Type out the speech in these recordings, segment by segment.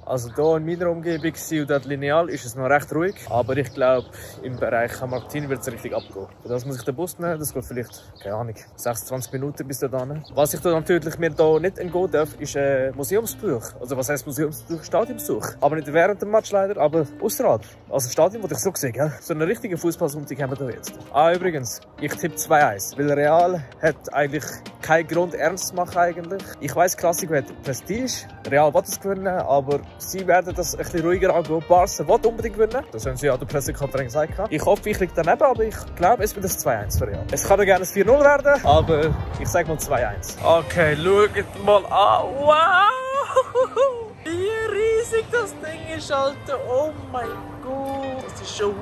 Also hier in meiner Umgebung, Ciudad Lineal, ist es noch recht ruhig. Aber ich glaube, im Bereich San Martín wird es richtig abgehen. Für das muss ich den Bus nehmen. Das geht vielleicht, keine Ahnung, 26 Minuten bis dahin. Was ich da natürlich mir hier nicht entgehen darf, ist ein Museumsbesuch. Also was heisst Museumsbesuch? Stadionbesuch. Aber nicht während dem Match leider, aber außerhalb. Also Stadion, wo ich so gesehen habe. So eine richtige Fußballsonntag haben wir hier jetzt. Ah, übrigens, ich tippe 2-1. Weil Real hat eigentlich keinen Grund ernst zu machen eigentlich. Ich weiss, Klassiker hat Prestige. Real will es gewinnen, aber sie werden das ein bisschen ruhiger angehen. Barca will unbedingt gewinnen. Das haben sie ja an der Pressekonferenz gesagt. Ich hoffe, ich liege daneben, aber ich glaube, es wird ein 2-1 für Real. Es kann auch gerne ein 4-0 werden, aber ich sage mal 2-1. Okay, schaut mal an. Wow! Wie riesig das Ding ist, Alter. Oh mein Gott. Das ist schon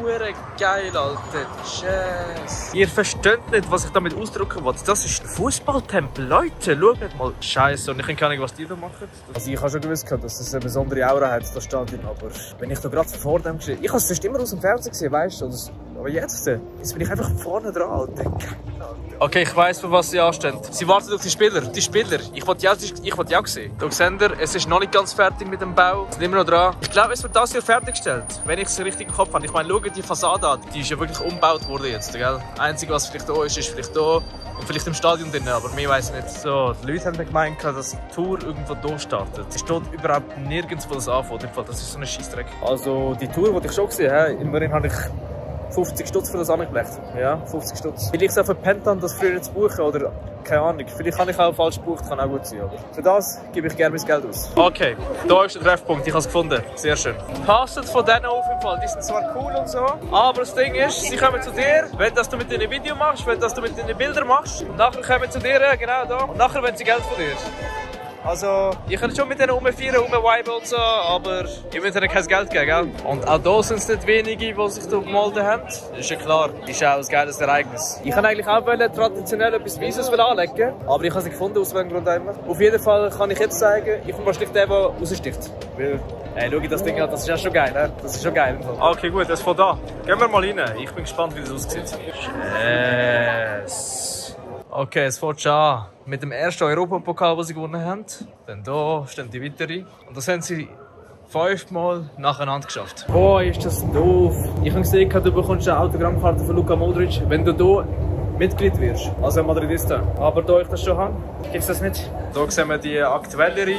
geil, Alter. Jazz. Ihr versteht nicht, was ich damit ausdrücken will. Das ist ein Fußballtempel. Leute, schaut mal. Scheiße, und ich habe keine Ahnung, was die da machen. Also ich habe schon gewusst, dass es eine besondere Aura hat, das Stadion. Aber wenn ich da gerade vor dem gesehen habe, ich habe es sonst immer aus dem Fernsehen gesehen, weißt du. Aber jetzt bin ich einfach vorne dran, Alter. Okay, ich weiss, für was sie anstehen. Sie warten auf die Spieler. Die Spieler. Ich wollte ja auch sehen. Da seht ihr, es ist noch nicht ganz fertig mit dem Bau. Es sind immer noch dran. Ich glaube, es wird das hier fertiggestellt. Wenn ich es richtig im Kopf habe. Ich meine, schaut die Fassade an. Die ist ja wirklich umgebaut worden jetzt, gell? Einzige, was vielleicht da ist vielleicht da. Und vielleicht im Stadion drin, aber mir weiss ich nicht. So, die Leute haben gemeint, dass die Tour irgendwo hier startet. Es steht überhaupt nirgends, wo das anfängt. Das ist so ein Scheissdreck. Also, die Tour, die ich schon gesehen habe, immerhin habe ich 50 Stutz für das angelegt. Ja, 50 Stutz. Vielleicht auch verpennt haben, das früher zu buchen oder keine Ahnung. Vielleicht habe ich auch falsch gebucht, kann auch gut sein. Aber für das gebe ich gerne mein Geld aus. Okay, da ist der Treffpunkt. Ich habe es gefunden. Sehr schön. Passet von denen auf jeden Fall. Die sind zwar cool und so, aber das Ding ist, sie kommen zu dir, wenn das du mit ihnen Video machst, wenn das du mit ihnen Bilder machst. Und nachher kommen sie zu dir, genau da. Und nachher wollen sie Geld von dir. Also, ihr könnt schon mit denen rumfeiern, rumviben und so, aber ihr müsst ihnen kein Geld geben, gell? Und auch da sind es nicht wenige, die sich hier gemeldet haben. Das ist ja klar, das ist auch ein geiles Ereignis. Ich kann eigentlich auch traditionell etwas Weißes anlegen, aber ich habe es nicht gefunden, aus welchem Grund immer. Auf jeden Fall kann ich jetzt sagen, ich bin wahrscheinlich der raussticht. Weil, schau das Ding an, das ist ja schon geil, ne? Das ist schon geil. Okay, gut, das ist von da. Gehen wir mal rein. Ich bin gespannt, wie das aussieht. Yes. Okay, es fängt schon an mit dem ersten Europapokal, den sie gewonnen haben. Dann hier stehen die weiteren. Und das haben sie 5-mal nacheinander geschafft. Boah, ist das doof. Ich habe gesehen, du bekommst eine Autogrammkarte von Luka Modric, wenn du hier Mitglied wirst. Also Madridista. Aber da ich das schon habe, gibt es das nicht. Hier sehen wir die aktuellere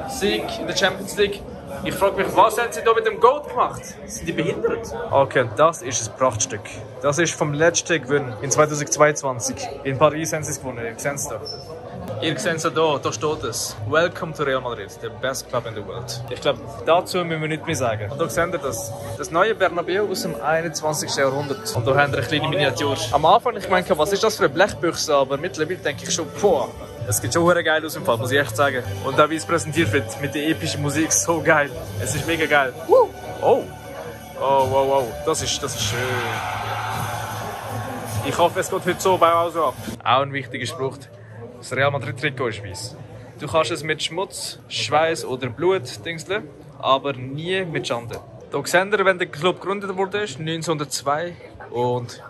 Sieg in der Champions League. Ich frage mich, was haben sie da mit dem Gold gemacht? Sind die behindert? Okay, das ist ein Prachtstück. Das ist vom letzten Gewinn in 2022. In Paris haben sie es gewonnen. Ihr seht es da. Ihr seht es da steht es. Welcome to Real Madrid, the best club in the world. Ich glaube, dazu müssen wir nichts mehr sagen. Und hier seht ihr das. Das neue Bernabeu aus dem 21. Jahrhundert. Und hier haben wir eine kleine Miniatur. Am Anfang ich meinte, was ist das für eine Blechbüchse? Aber mittlerweile denke ich schon, boah. Es geht schon geil aus dem Fall, muss ich echt sagen. Und auch wie es präsentiert wird, mit der epischen Musik, so geil. Es ist mega geil. Oh! Oh, wow. Das ist schön. Ich hoffe, es geht heute so auch so ab. Auch ein wichtiger Spruch. Das Real Madrid Trikot ist weiss. Du kannst es mit Schmutz, Schweiß oder Blut dingseln, aber nie mit Schande. Hier seht ihr, wenn der Club gegründet wurde, 1902. Und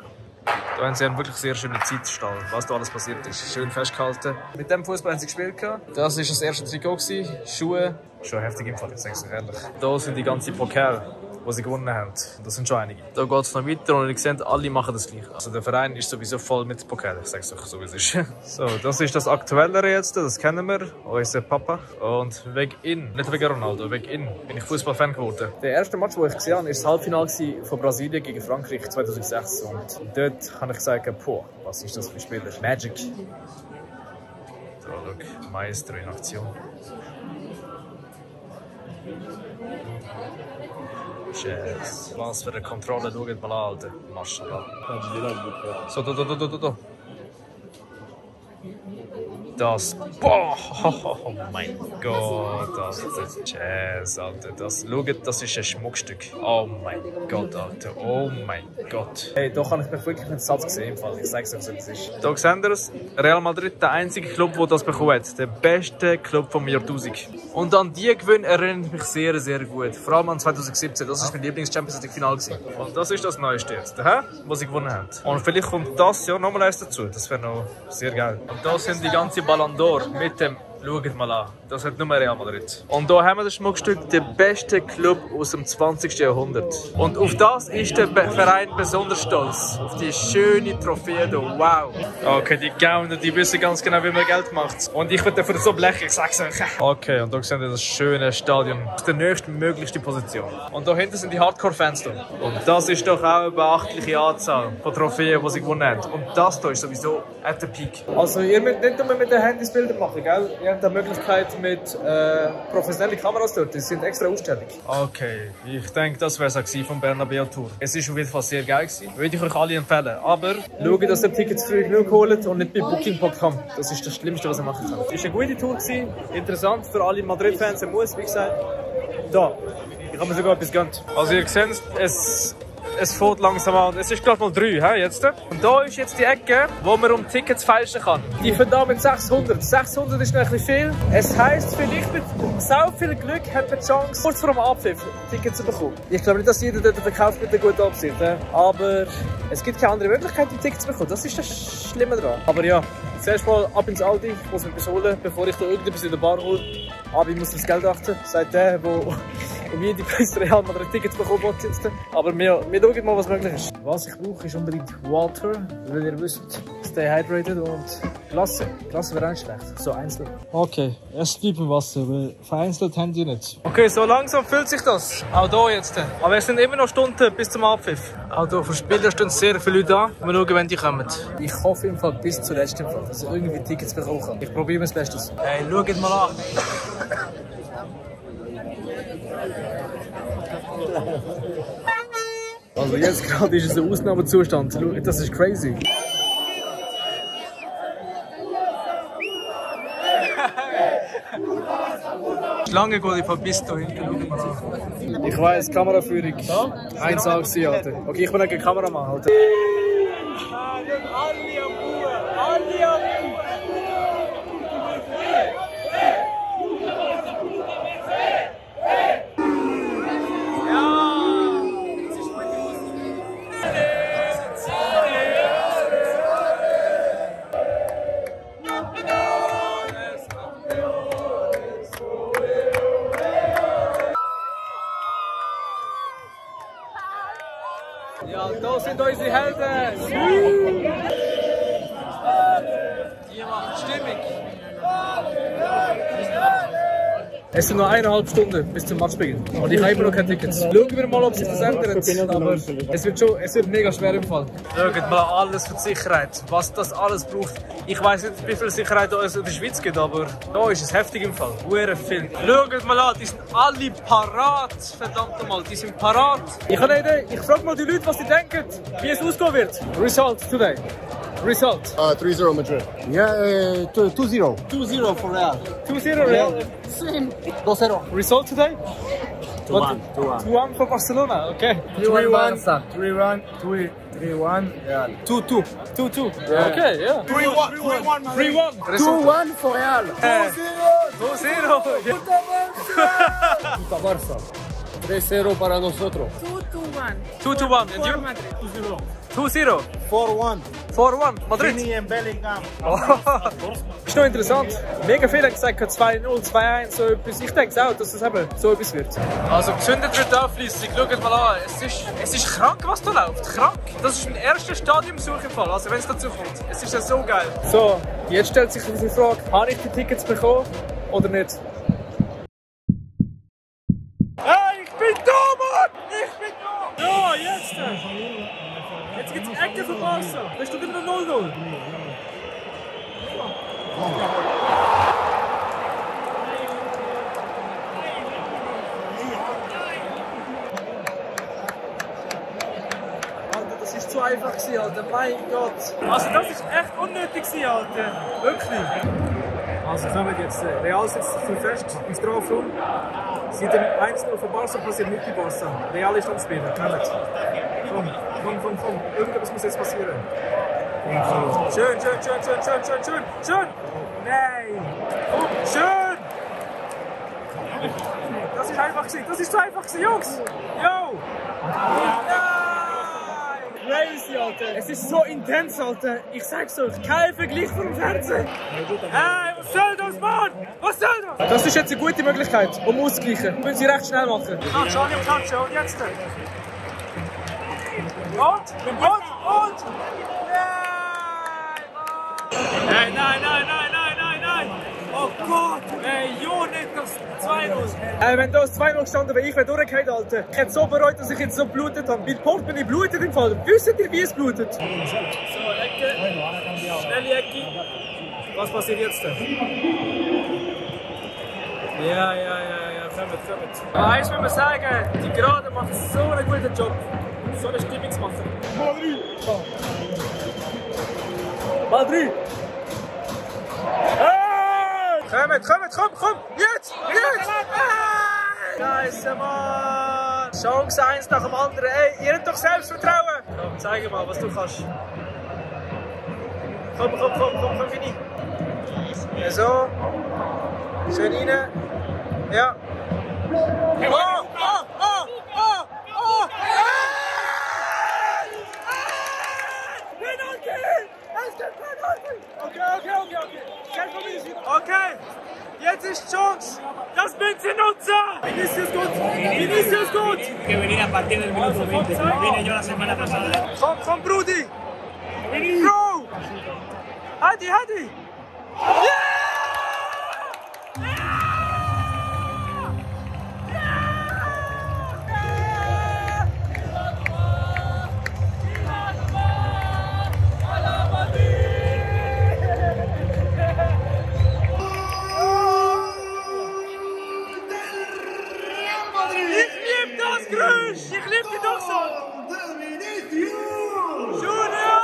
da haben sie einen wirklich sehr schönen Zeitstall, was da alles passiert ist. Schön festgehalten. Mit dem Fußball haben sie gespielt. Das war das erste Trikot. Schuhe. Schon heftig im Fall, ich sage es ehrlich. Hier sind die ganzen Pokale, die sie gewonnen haben. Das sind schon einige. Da geht es noch weiter und ihr seht, alle machen das gleich. Also der Verein ist sowieso voll mit Pokalen, ich sage es euch so wie es ist. So, das ist das Aktuellere jetzt, das kennen wir. Unser Papa. Und wegen ihn, nicht wegen Ronaldo, wegen ihn bin ich Fußballfan geworden. Der erste Match, den ich gesehen habe, war das Halbfinale von Brasilien gegen Frankreich 2006. Und dort habe ich gesagt, boah, was ist das für Spieler? Magic. So, schau, Maestro in Aktion. Yes. Was für eine Kontrolle, schaut mal an, Alter. Maschallah. So, da. Das. Boah! Oh mein Gott, das ist Jazz, Alter. Schaut, das ist ein Schmuckstück. Oh mein Gott, Alter. Oh mein Gott. Hey, da kann ich mich wirklich nicht satt gesehen. Ich sag's euch, so wie es ist. Da seht ihr es. Real Madrid, der einzige Club, der das bekommen hat. Der beste Club vom Jahrtausend. Und an die Gewinne erinnert mich sehr, sehr gut. Vor allem an 2017. Das war mein Lieblings-Champions League-Final. Und das ist das Neueste jetzt, was sie gewonnen haben. Und vielleicht kommt das Jahr nochmal eins dazu. Das wäre noch sehr geil. Und da sind die ganze Ballon d'Or mit dem Schaut mal an, das hat nur Real Madrid. Und hier haben wir das Schmuckstück, der beste Club aus dem 20. Jahrhundert. Und auf das ist der Verein besonders stolz. Auf die schöne Trophäe hier, wow. Okay, die Gauner, die wissen ganz genau, wie man Geld macht. Und ich werde dafür so blechen, ich sag's euch. Okay, und hier sehen wir das schöne Stadion. Das ist die nächstmöglichste Position. Und da hinten sind die Hardcore-Fans da. Und das ist doch auch eine beachtliche Anzahl von Trophäen, die sie gewonnen haben. Und das hier ist sowieso at the peak. Also ihr müsst nicht nur mit den Handys Bilder machen, gell? Ihr habt die Möglichkeit mit professionellen Kameras dort. Die sind extra Ausstellung. Okay, ich denke, das wäre es vom Bernabeu Tour. Es war auf jeden Fall sehr geil gewesen. Würde ich euch alle empfehlen. Aber schaut, dass ihr Tickets früh genug holt und nicht bei Booking.com. Das ist das Schlimmste, was ihr machen könnt. Es war eine gute Tour gewesen. Interessant für alle Madrid-Fans. Er muss, wie gesagt, da. Ich habe mir sogar etwas gegönnt. Also ihr seht, es fährt langsam an. Es ist gerade mal 3 jetzt. Und da ist jetzt die Ecke, wo man um Tickets feilschen kann. Die fangen da mit 600. 600 ist noch ein bisschen viel. Es heisst, vielleicht mit so viel Glück hat man die Chance, kurz vor dem Abpfiff Tickets zu bekommen. Ich glaube nicht, dass jeder dort verkauft mit einer guten Absicht. Aber es gibt keine andere Möglichkeit, die Tickets zu bekommen. Das ist das Schlimme daran. Aber ja, zuerst mal ab ins Aldi. Ich muss mir etwas holen, bevor ich da irgendetwas in der Bar hole. Aber ich muss das Geld achten. Sagt der, der um jede beste Real Madrid Tickets bekommen hat. Aber wir schauen mal, was möglich ist. Was ich brauche, ist unbedingt Water. Weil ihr wisst, stay hydrated und Klasse. Klasse wäre auch nicht schlecht. So einzeln. Okay, erst bleiben Wasser, weil vereinzelt haben die nicht. Okay, so langsam fühlt sich das. Auch hier jetzt. Aber es sind immer noch Stunden bis zum Abpfiff. Auch hier verspielen stehen sehr viele Leute an. Mal schauen, wenn die kommen. Ich hoffe im Fall bis zuletzt, dass ich irgendwie Tickets bekommen kann. Ich probiere mein Bestes. Hey, schaut mal an. Also jetzt gerade ist es ein Ausnahmezustand. Das ist crazy. Die Schlange geht von bis da hinten. Ich weiss, Kameraführung. 1A gewesen, Alter. Okay, ich bin nicht ein Kameramann, Alter. Alle am Uhr! Alle am Uhr! Ja, da sind unsere Helden! Die machen Stimmung! Es sind noch 1,5 Stunden bis zum Matchbeginn. Und ich habe immer noch keine Tickets. Schauen wir mal, ob sich das ändert. Aber es wird mega schwer im Fall. Schaut mal alles für die Sicherheit. Was das alles braucht. Ich weiss nicht, wie viel Sicherheit es in der Schweiz gibt, aber da ist es heftig im Fall. Sehr viel. Schaut mal an, die sind alle parat. Verdammt nochmal, die sind parat. Ich habe eine Idee. Ich frage mal die Leute, was sie denken, wie es ausgehen wird. Result today. Result. 3-0 Madrid. Yeah, 2-0. 2-0 for Real. 2-0 Real. Same. 2-0. Result today? 2-1. 2-1 for Barcelona, okay. 3-1. 3-1. 3-1. Real. 2-2. 2-2. Okay, yeah. 3-1. 3-1. 2-1 for Real. 2-0. Puta Barça. 3-0 para nosotros. 2-1. 2-1. And you? Madrid. 2-0. 4-1. 4-1. Madrid. Vini and Bellingham. Ist noch interessant. Mega viele haben gesagt 2-0, 2-1, so etwas. Ich denke auch, dass es eben so etwas wird. Also gezündet wird auch fließig. Schaut mal an. Es ist krank, was da läuft. Krank. Das ist mein erster Stadionbesuch im Fall. Also wenn es dazu kommt. Es ist ja so geil. So, jetzt stellt sich die Frage, habe ich die Tickets bekommen oder nicht? Hey, ich bin da, Mann! Ich bin da! Ja, jetzt! Jetzt gibt es Ecke für Barca. Da steht immer noch 0-0. Alter, das ist zu einfach gewesen, Alter. Mein Gott. Also das ist echt unnötig gewesen, Alter. Wirklich. Also kommen jetzt. Real sitzt zu fest im Strafraum. Seit dem 1-0 von Barca passiert nicht bei Barca. Real ist am Spielen. Kommt. Komm. Irgendwas muss jetzt passieren. Schön. Nein. Komm, schön. Das ist einfach gewesen. Das ist zu einfach gewesen, Jungs. Yo. Nein. crazy, Alter. Es ist so intens, Alter. Ich sag's euch, kein Vergleich vom Fernsehen. Hey, was soll das, Mann? Was soll das? Das ist jetzt eine gute Möglichkeit, um auszugleichen. Wir müssen sie recht schnell machen. Klatsche, alle Klatsche. Und jetzt? Und? Nein, nein, nein, nein, nein, nein, nein! Oh Gott! Ey, jo, nicht das 2-0! Wenn das 2-0 gestanden wäre, ich wäre durchgefallen, Alter. Ich hätte so bereut, dass ich jetzt so blutet habe. Mein Portemonnaie blutet im Fall. Wisst ihr, wie es blutet? So, Ecke. Schnelle Ecke. Was passiert jetzt denn? Ja. Kommt. Aber eins muss man sagen, die Gerade macht so einen guten Job. So eine Stimmungsmacher. Madrid! Komm! Jetzt! Scheiße, Mann! Chance eins nach dem anderen. Ey, ihr habt doch Selbstvertrauen! Komm, zeig mal, was du kannst. Komm, Fini. Ja, so. Schön rein. Ja. Okay, jetzt ist die Chance, das müssen sie nutzen! Vinicius gut! Que venir a partir del minuto 20, como vine yo la semana pasada. Komm, Brudi! Bro! Hadi! Yeah! Ich liebe dich doch so! Junior!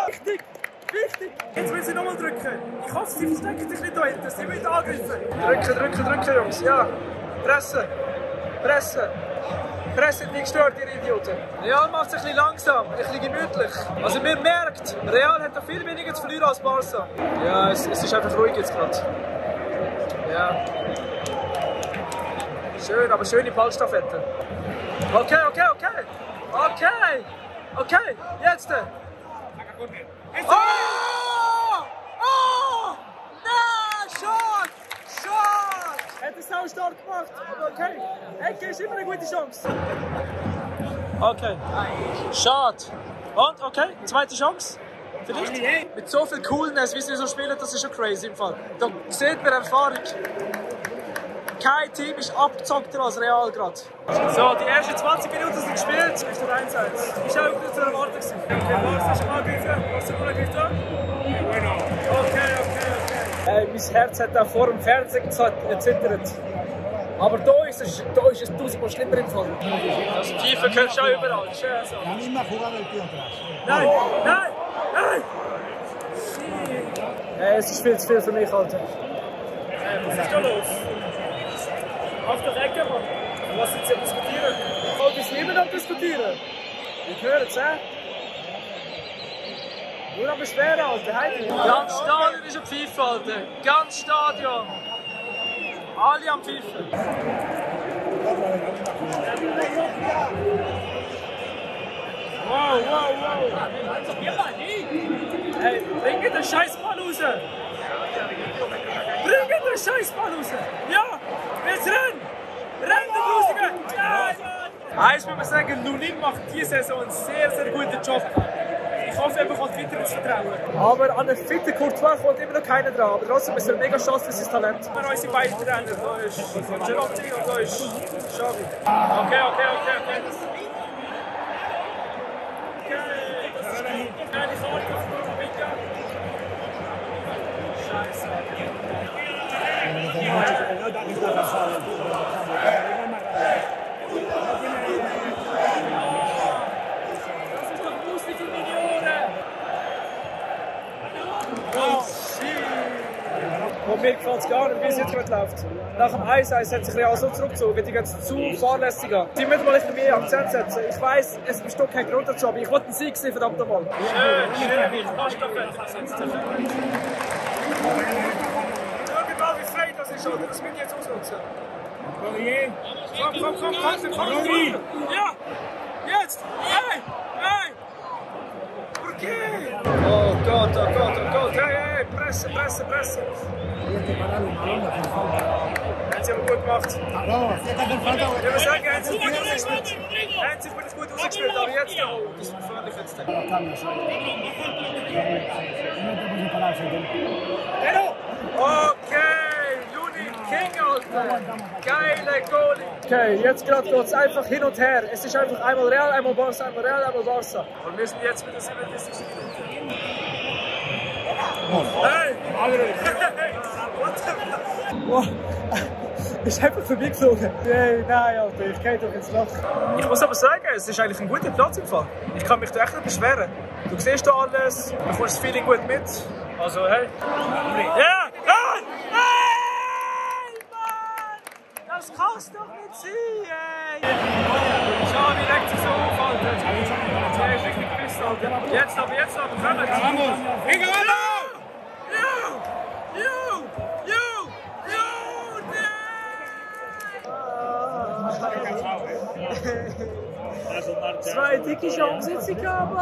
Wichtig! Jetzt will sie nochmal drücken. Ich hoffe, sie verstecken sich nicht da hinten. Sie müssen angreifen. Drücken, Jungs. Ja. Pressen nicht gestört, ihr Idioten. Real macht es ein bisschen langsam, ein bisschen gemütlich. Also man merkt, Real hat da viel weniger zu verlieren als Barca. Ja, es ist einfach ruhig jetzt gerade. Ja. Schön, aber schöne Ballstaffette. Okay, jetzt! Nein, Shot! Hätte es auch stark gemacht, aber okay. Ecke ist immer eine gute Chance. Okay. Schade. Und, okay, zweite Chance. Vielleicht. Mit so viel Coolness, wie sie so spielen, das ist schon crazy im Fall. Da sieht man Erfahrung. Kein Team ist abgezockter als Real gerade. So, die ersten 20 Minuten sind gespielt. Es ist noch 1-1. Ist auch nicht zu erwarten gewesen. Okay, Barca ist angegriffen. Was ist angegriffen da? Okay. Mein Herz hat auch vor dem Fernsehen gezittert. Aber da ist es 1000-mal schlimmer im Fall. Das Tiefe hörst du auch überall. Schön so. Nein! Es ist viel zu viel für mich, Alter. Was ist da los? Auf der Ecke, Mann. Was sind sie am diskutieren? Oh, die sind immer noch am diskutieren. Ich höre es, Nur am Beschweren, Alter. Heidi. Ganz Stadion ist am Pfeifen, Alter. Ganz Stadion. Alle am Pfeifen. Wow. Hey, bring den Scheißball raus. Ja, jetzt renn! Renn, du Grusiger! Ja! Eins muss man sagen, Lunin macht diese Saison einen sehr, sehr guten Job. Ich hoffe, er bekommt weiteres Vertrauen. Aber an einen fitten Courtois kommt immer noch keiner dran. Aber trotzdem ist er ein mega Chance für sein Talent. Wir unsere beiden Trainer. Da ist Gerotti und da ist Xavi. Okay. Scheiße. Das ist doch lustig für Millionen. Und mir gefällt es gar nicht, wie es jetzt gerade läuft. Nach dem 1-1 hat sich Real so zurückgezogen, die gehen zu fahrlässig an. Sie müssen mal ein bisschen mehr Akzent setzen. Ich weiss, es besteht kein Grund dazu, aber ich wollte einen Sieg sehen, verdammt nochmal. Schön, ich kann Staffette setzen. Schau mal, wie frei das ist, oder? Das will ich jetzt ausnutzen. Komm, ja, jetzt, hey, okay. Oh Gott, hey, Presse. Haben sie aber gut gemacht. Ich würde sagen, haben sie gut ausgespielt, aber jetzt, oh, das ist gefährlich jetzt. Okay, Juni King, Alter. Geile Goalie. Okay, jetzt gerade geht es einfach hin und her. Es ist einfach einmal Real, einmal Barca, einmal Real, einmal Barca. Und wir sind jetzt mit der 77. Hey! Wow. Ist einfach vorbeigeflogen. Nein, Alter, ich gehe doch ins Loch. Ich muss aber sagen, es ist eigentlich ein guter Platz im Fall. Ich kann mich da echt nicht beschweren. Du siehst da alles, du kommst das Feeling gut mit. Also, hey. Ja! Nein! Hey, Mann! Das kann's doch nicht sein, ey! Schau, wie legt sich so auf, Alter. Der ist richtig gebissen, Alter. Jetzt aber, kommt! Vamos! Zwei dicke Chancen jetzt gehabt.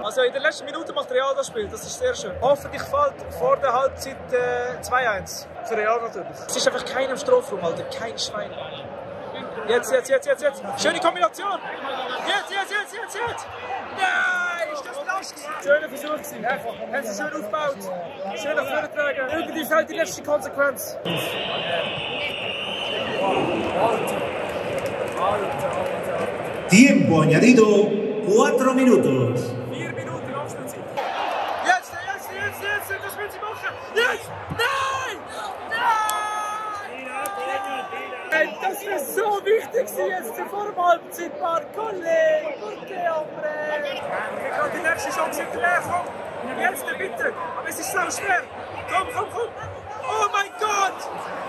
Also in der letzten Minute macht Real das Spiel, das ist sehr schön. Hoffentlich fällt vor der Halbzeit 2-1. Für Real natürlich. Es ist einfach keiner im Strafraum, Alter, kein Schwein. Jetzt. Schöne Kombination. Jetzt. Nein, ist das Last? Schöner Versuch gewesen. Haben sie schön aufgebaut. Schön nach vorne getragen. Irgendwie fehlt die letzte Konsequenz. Tiempo añadido, 4 minutos. 4 Minuten Abschlusszeit. Jetzt, das will sie machen. Jetzt! Nein! Hey, das wäre so wichtig jetzt vor dem Halbzeit, Mann. Kollege, gute Hombre. Ich habe die nächste Chance hinterher. Komm, jetzt bitte. Aber es ist so schwer. Komm. Oh mein Gott!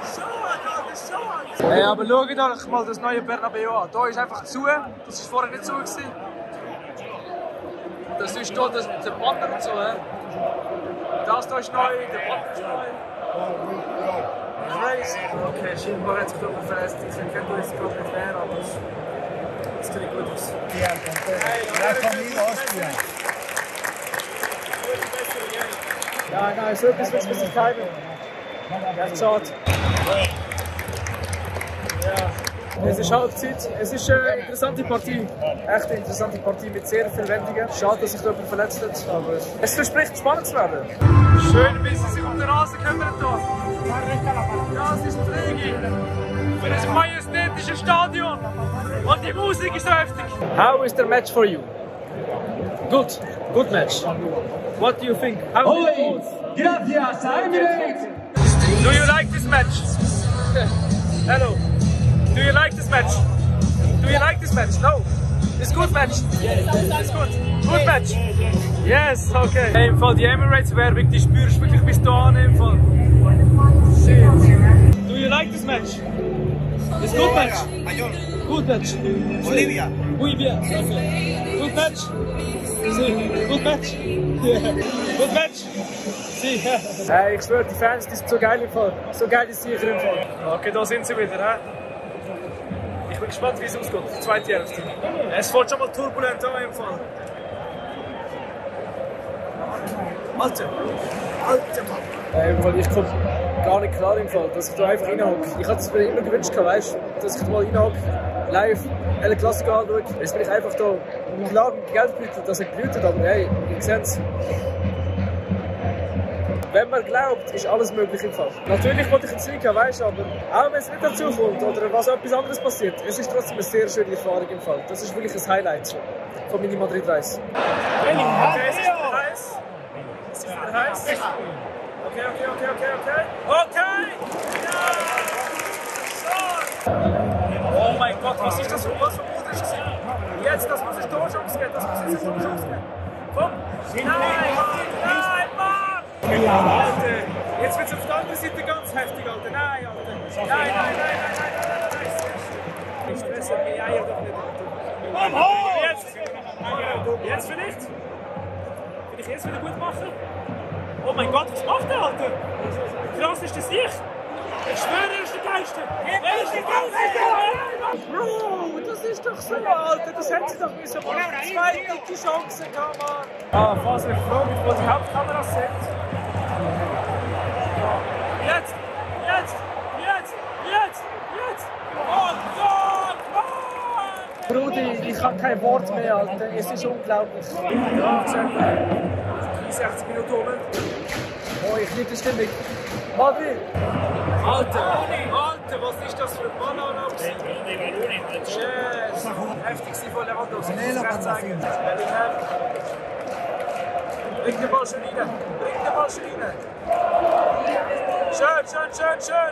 Schade. Hey, aber schaut euch mal das neue Bernabeu an. Hier ist einfach zu. Das war vorher nicht so gewesen. Das ist hier der Banner und so. Das hier ist neu, der Banner ist neu. Crazy. Okay, scheinbar hat sich jemand verletzt. Ich kenne jetzt gerade nicht mehr, aber es sieht gut aus. Ja, nein, so etwas wird es bis keiner. Echt schade. Ja. Es ist Halbzeit. Es ist eine interessante Partie. Echt eine interessante Partie mit sehr vielen Wendungen. Schade, dass sich jemand verletzt hat, aber es verspricht spannend zu werden. Schön, wie sie sich um den Rasen kümmern hier. Das ist Pflege für das majestätische Stadion. Und die Musik ist so heftig. How is the match for you? Good. Good match. What do you think? How did it go? Gracias, Emirates. Do you like this match? Hello. Do you like this match? Do you like this match? No. It's good match. It's good. Good match. Yes, okay. Hey, im Fall die Emirates-Werbung, die spürst du wirklich bis dahin im Fall. Shit. Do you like this match? It's good match. Good match. Bolivia. Muy bien. Okay. Good match. Sí. Good match. Yeah. Good match. Sí. Hey, ich schwöre, die Fans, die sind so geil im Fall. So geil ist sicher im Fall. Okay, da sind sie wieder. He? Ich bin gespannt, wie es ausgeht. Die zweite Hälfte. Es fährt schon mal turbulent an im Fall. Alter! Weil ich komme gar nicht klar im Fall, dass ich da einfach reinhocke. Ich hatte es mir immer gewünscht, weißt, dass ich mal reinhocke, live El Clasico anschaue. Jetzt bin ich einfach da klar mit Geld gebütet, dass ich gebütet, aber hey, ihr seht es. Wenn man glaubt, ist alles möglich im Fall. Natürlich wollte ich einen Sieg haben, weißt, aber auch wenn es nicht dazu kommt oder was etwas anderes passiert, es ist trotzdem eine sehr schöne Erfahrung im Fall. Das ist wirklich ein Highlight von meiner Madrid-Reise. Okay, es ist wieder heiß. Es ist wieder heiß. Okay. Ja! Oh mein Gott, was ist das für was für Bruder ist das? Jetzt, das muss ich Torchance geben, Komm! Nein, Mann! Alter, jetzt wird es auf der anderen Seite ganz heftig, Alter. Nein, Alter. Nein. Ich stresse die Eier doch nicht, Alter. Jetzt vielleicht? Will ich jetzt wieder gut machen? Oh mein Gott, was macht der, Alter? Wie krass ist das Licht? Ich schwöre, er ist der Bro, das ist doch so, Alter. Das hätte sie doch müssen machen. Zwei dicke Chancen gehabt, Mann. Ah, Faser, ich freue mich, wo die Hauptkamera sind. Jetzt! Oh Gott, Mann! Brudi, ich habe kein Wort mehr, Alter. Es ist unglaublich. Ja, 60 Minuten rum. Oh, ich liebe die Stimmung. Madrid! Alter, was ist das für ein Ballon? Yes! Heftig von Lewandowski. Das ist recht zeigen. Bring den Ball schon rein.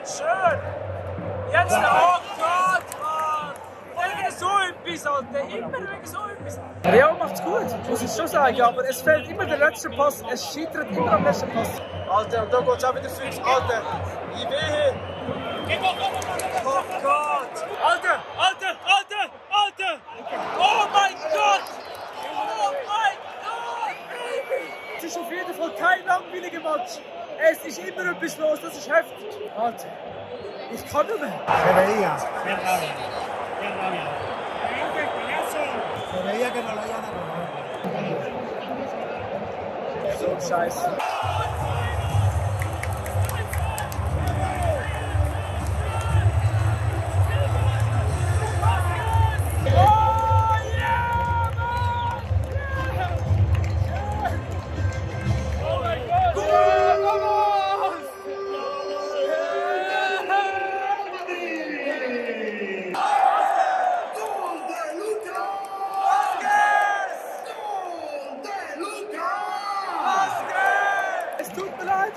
Schön. Jetzt, oh Gott, Mann! Wegen so etwas, Alter. Immer wegen so etwas. Real macht's gut, muss ich schon sagen, aber es fehlt immer der letzte Pass. Es scheitert immer am letzten Pass. Alter, und da geht's auch wieder fix. Alter, ich wehe. Oh Gott! Alter! Oh mein Gott! Baby! Es ist auf jeden Fall kein langweiliger Match. Es ist immer etwas los, das ist heftig. Alter, ich kann nicht mehr. So scheiße.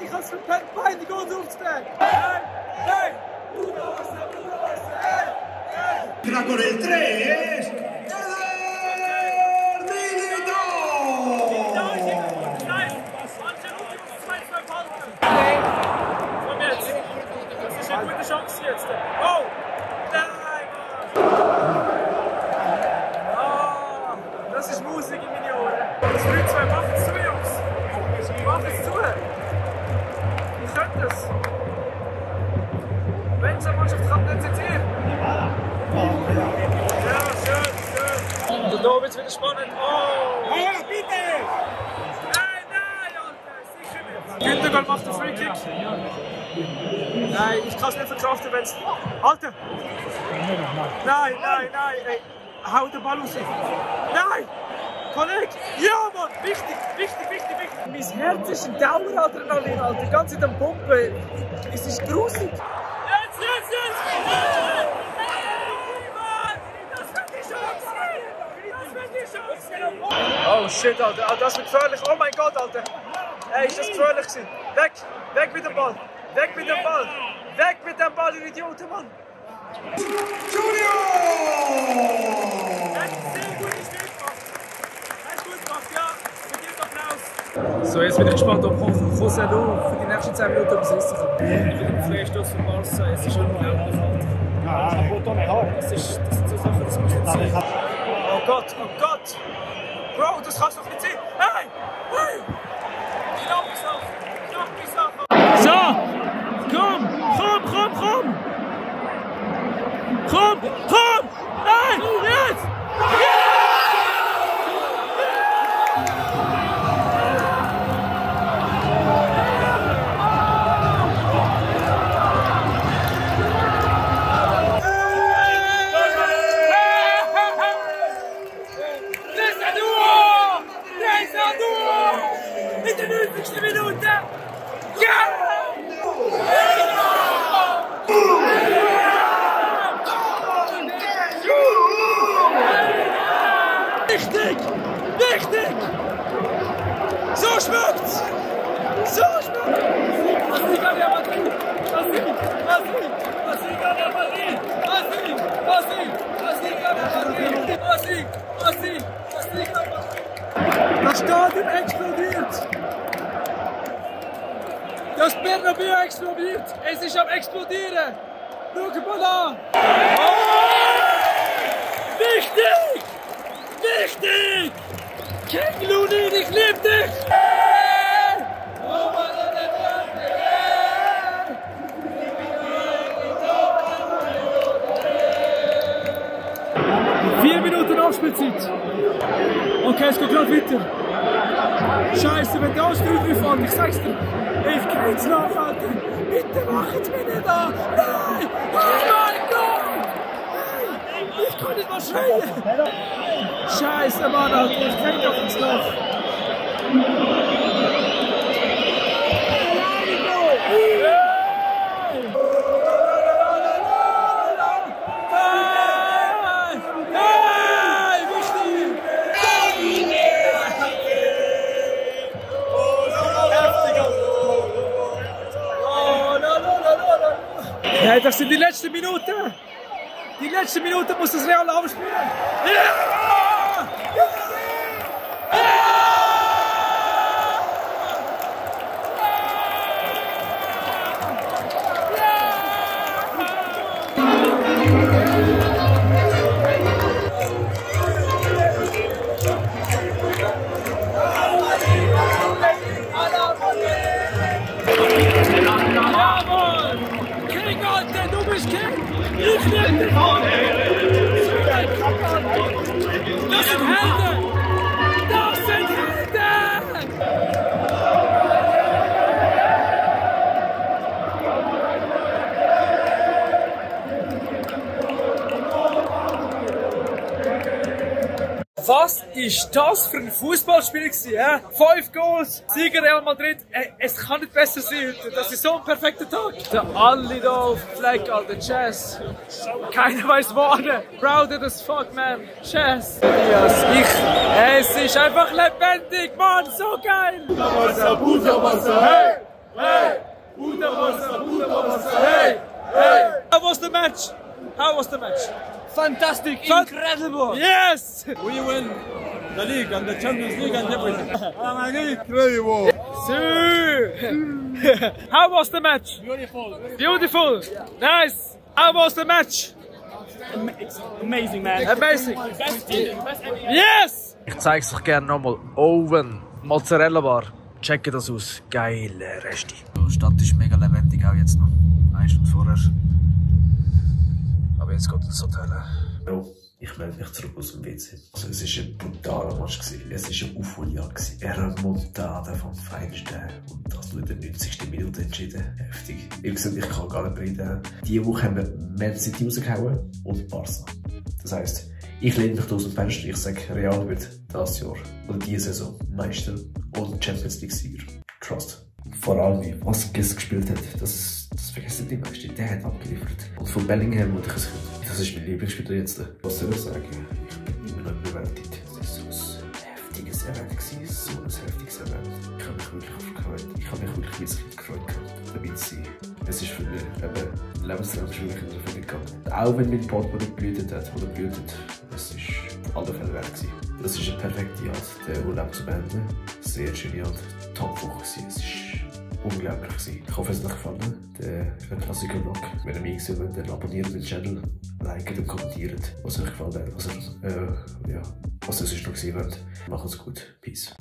Ich hab's verpennt, Beine, die Gott aufzudrehen! Nein! Entra con el 3. Komm jetzt! Das ist eine gute Chance jetzt! Oh! Nein! Ah! Das ist Musik in meinen Ohren! Das 3-2, macht es zu, Jungs! Macht es zu! Ich könnte es! Wenn so eine Mannschaft kann, dann sind sie hier! Ja, schön! Und da wird es wieder spannend! Oh! ¡Ahora, Peter! Nein, Alter! Sicher nicht! Gündogan macht den Free Kick! Nein, ich kann es nicht verkraften, wenn es... Alter! Nein, ey! Hau den Ball raus! Nein! Kollege! Ja, Mann! Wichtig! Mein Herz ist ein Daueradrenalin, Alter! Ganz in der Pumpe! Es ist gruselig! Jetzt! Hey, Mann! Das wird die Chance! Oh shit, Alter! Das wird gefährlich! Oh mein Gott, Alter! Ey, ist das gefährlich gewesen? Weg mit dem Ball! Weg mit dem Ball, ihr Idioten, Mann! ¡Julio! Er hat sehr gutes Spiel gemacht. Er hat gut gemacht, ja. Verdient Applaus. So, jetzt bin ich gespannt, ob José Lu für die nächsten 10 Minuten umsetzen kann. Für den Freistoß von Barca, es ist unglaublich. Das sind so Sachen, das muss nicht sein. Oh Gott! Bro, das kannst du doch nicht sehen! Hey! Knappe Sache! So! Komm! Nein! Jetzt! In der 90. Minute! Ja! Wichtig! So schmeckt's! Das Stadion explodiert! Das Bernabeu explodiert! Es ist am explodieren! Schau mal an! Wichtig! King Lunin, ich lieb dich! Nachspielzeit. Okay, es geht gerade weiter. Scheiße, wenn da 3-3 fahren, ich sag's dir. Ich krieg's nach, Alter. Bitte machen's mir nicht an. Nein! Oh mein Gott! Nein! Ich kann nicht mal schreien. Scheiße, Mann, Alter. Ich krieg doch ins Loch. Ja, das sind die letzten Minuten. Die letzten Minuten muss das Real aufspielen. Ja! Du bist King! Ich nehme dich an! Das sind Helden! Das sind Helden! Was ist das für ein Fußballspiel gewesen? 5 Goals, Sieger Real Madrid. Es kann nicht besser sein heute. Das ist so ein perfekter Tag. Der alle da auf Fleck, Alter. Jazz. Keiner weiß wo. Proud as fuck, man. Jazz. Es ist einfach lebendig, Mann. So geil. Barça, puta Barça. Hey, hey. Puta Barça, puta Barça. Hey, hey. How was the match? How was the match? Fantastic, incredible. Yes! We win the league and the Champions League and everything. Incredible. How was the match? Beautiful. Beautiful. Nice. How was the match? Amazing, man. Amazing. Best team. Yes! Ich zeig's euch gerne nochmal. Oven, Mozzarella Bar. Checkt das aus. Geile Reste. Die Stadt ist mega lebendig, auch jetzt noch. 1 Stunde vorher. Aber jetzt geht das Hotel. Bro, ich melde mich zurück aus dem WC. Also, es war ein brutaler Match. Es war eine Euphorie. Eine Remontada vom Feinsten. Und das nur in der 90. Minute entschieden. Heftig. Wie gesagt, ich kann gar nicht reden. Diese Woche haben wir Man City rausgehauen und Barca. Das heisst, ich lehne mich aus dem Fenster. Ich sage, Real wird das Jahr oder diese Saison Meister und Champions League Sieger. Trust. Vor allem, wie Vasquez gespielt hat, das vergessen die meisten. Der hat abgeliefert. Und von Bellingham, das ist mein Lieblingsspieler jetzt. Was soll ich sagen? Ich bin immer noch überwältigt. Das war so ein heftiges Event. So ein heftiges Event. Ich habe mich wirklich wie ein Kind gefreut, dabei zu sein. Es ist für mich eben Lebenstraum wirklich in Erfüllung gegangen. Auch wenn mein Portemonnaie geblutet hat oder blutet, es war alle Fälle wert gewesen. Das ist eine perfekte Art, den Urlaub zu beenden. Sehr schöne Art. Top-Woche. Es war unglaublich gewesen. Ich hoffe, es hat euch gefallen. Der Klassiker-Vlog. Wenn ihr mich gesehen habt, dann abonniert den Channel, liket und kommentiert, was euch gefallen hat, was ihr sonst noch gesehen habt. Macht's gut. Peace.